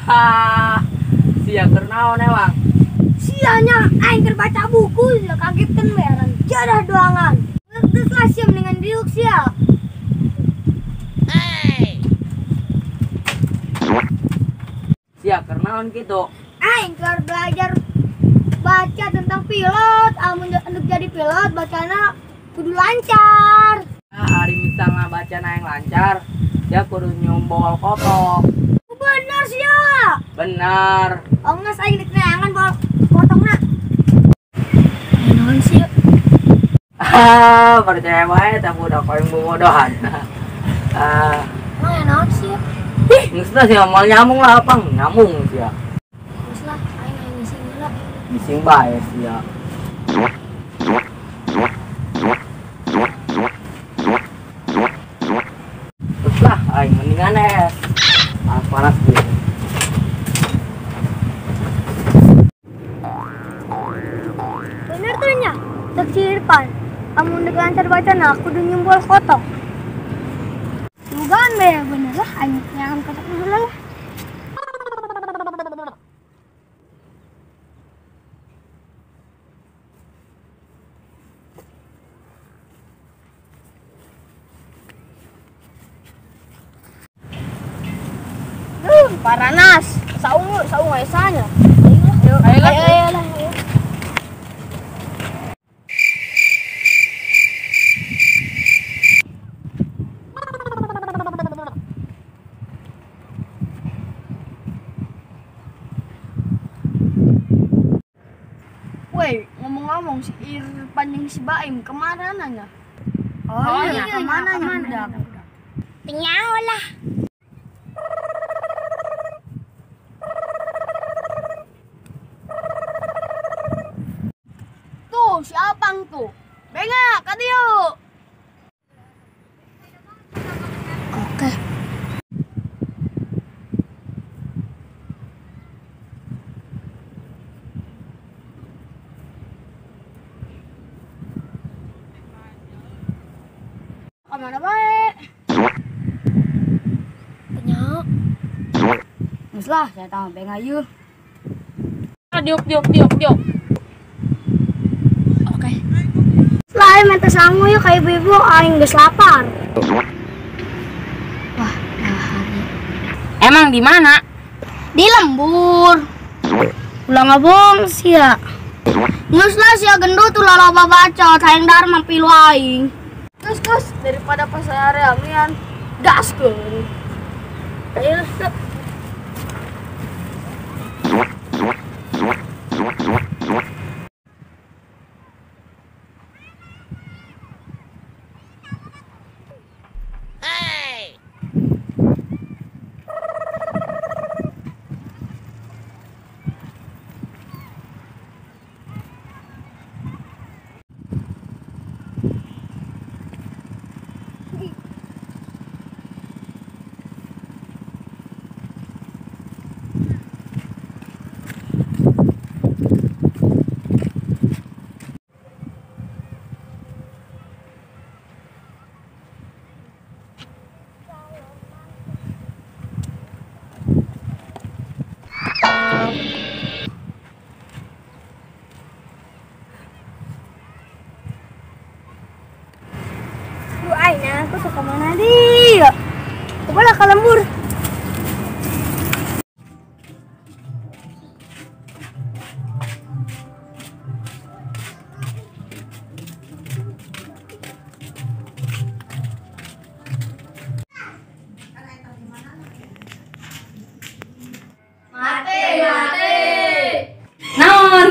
Sia keur naon ewang? Sianya aing keur baca buku sia kagetkeun we aran jadah doangan. Geus lah sia mendingan diuk sia. Sia keur naon kitu? Aing keur belajar baca tentang pilot, amun untuk jadi pilot bacana kudu lancar. Nah, hari misalnya bacana yang lancar, dia kudu nyombol kotok. Bener sia. Bener. Oh nges aing dek neangan bol potongna. Naon sia? Ah, percaya wae tah budak aing bobodohan. Ah, naon sia? Geus lah sia moal nyambung lah apang, nyambung sia. Geus lah aing aing ngising heula. Ngising bae sia. Geus lah aing mendingan es. Panas-panas gitu. Bener tuh nya, cek si Irfan. Amun dek lancar bacana kudu nyumbol kotok. Bukan be, bener lah aing nyangan kotok dulu lah. Paranas, saung saung aisanya. Ayo lah, ayo lah. Woi, ngomong-ngomong si Irfan jeung si Baim kemana nanya? Oh, iya, kemana nya? Tenyaho lah. Tuh, si Apang tuh. Benga, kadieu. Oke. Kemana bae? Tenyaho. Geus lah, saya tahu benga yeuh. Diuk diuk diuk diuk. Oke. Lah aing minta sangu yuk ka ibu-ibu aing geus lapar. Wah, dahar. Emang di mana? Di lembur. Ulah ngabong sia. Geus lah sia gendut ulah loba bacot hayang dahar mampilu aing. Terus terus daripada pasar amian gaskeun. Ayo lah. Aina, aku suka mana dia? Coba lah ke lembur. Mati, mati. Naon?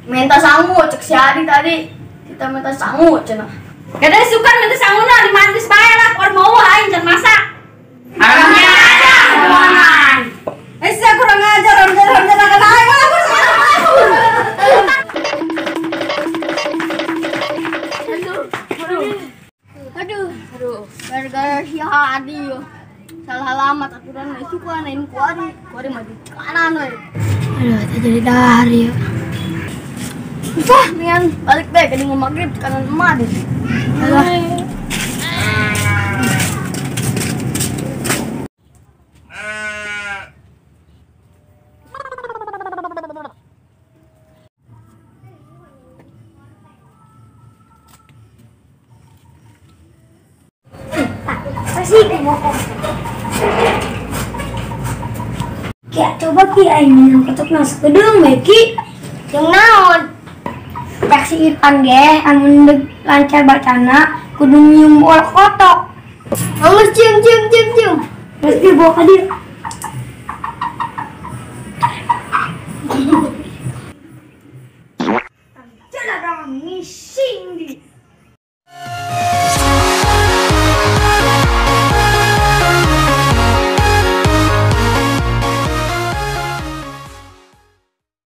Minta sangu cek si Adi tadi. Kita minta sangu cenah. Kada suka minta sanguna di mantis bae lah, or mau aing can masak. Arahnya aja. Eh, sia kurang ajar, orang ajar aing. Aduh, aduh, aduh. Gara-gara si Adi yo. Salah alamat aturan suka nain ku Adi, ku Adi maju kanan we. Aduh, tak jadi dahar ya. Susah, nian balik deh ke mau maghrib kanan emak deh. Alah. Masa sih? Ki, coba Ki aing minum kotok nasi gedung bae Ki. Jeung naon? Cek si Ipan ge amun lancar bacana kudu nyium bola kotok. Geus cium cium cium cium. Geus dibawa ka dieu.